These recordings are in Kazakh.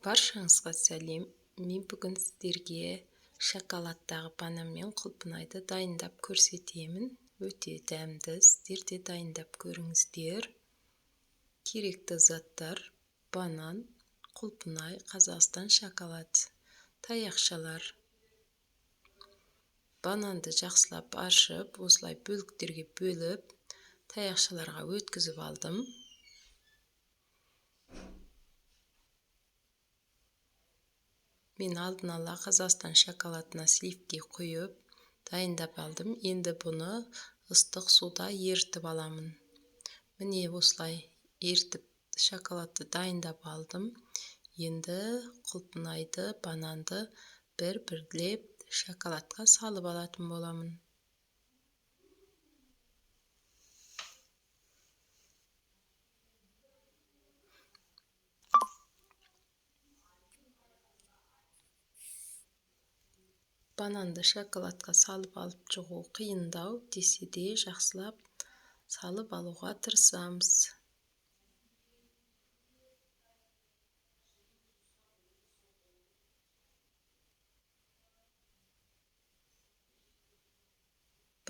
Баршаңызға сәлем! Мен бүгін сіздерге шоколадтағы банан мен құлпынайды дайындап көрсетемін. Өте дәмді, сіздер де дайындап көріңіздер. Керекті заттар: банан, құлпынай, Қазақстан шоколад, таяқшалар. Бананды жақсылап аршып, осылай бөліктерге бөліп, таяқшаларға өткізіп алдым. Мен алдын ала Қазақстан шоколадына сливки құйып дайындап алдым. Енді бұны ыстық суда ерітіп аламын. Міне, осылай ерітіп шоколадты дайындап алдым. Енді құлпынайды, бананды бір-бірлеп шоколадқа салып алатын боламын. Бананды шоколадқа салып алып шығу қиындау десе де, жақсылап салып алуға тырысамыз.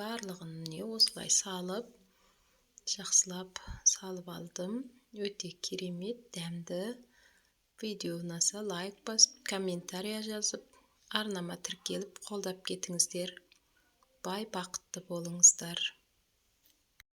Барлығын міне осылай салып, жақсылап салып алдым. Өте керемет дәмді. Видео ұнаса, лайк басып, комментария жазып, арнама тіркеліп, қолдап кетіңіздер. Бай бақытты болыңыздар.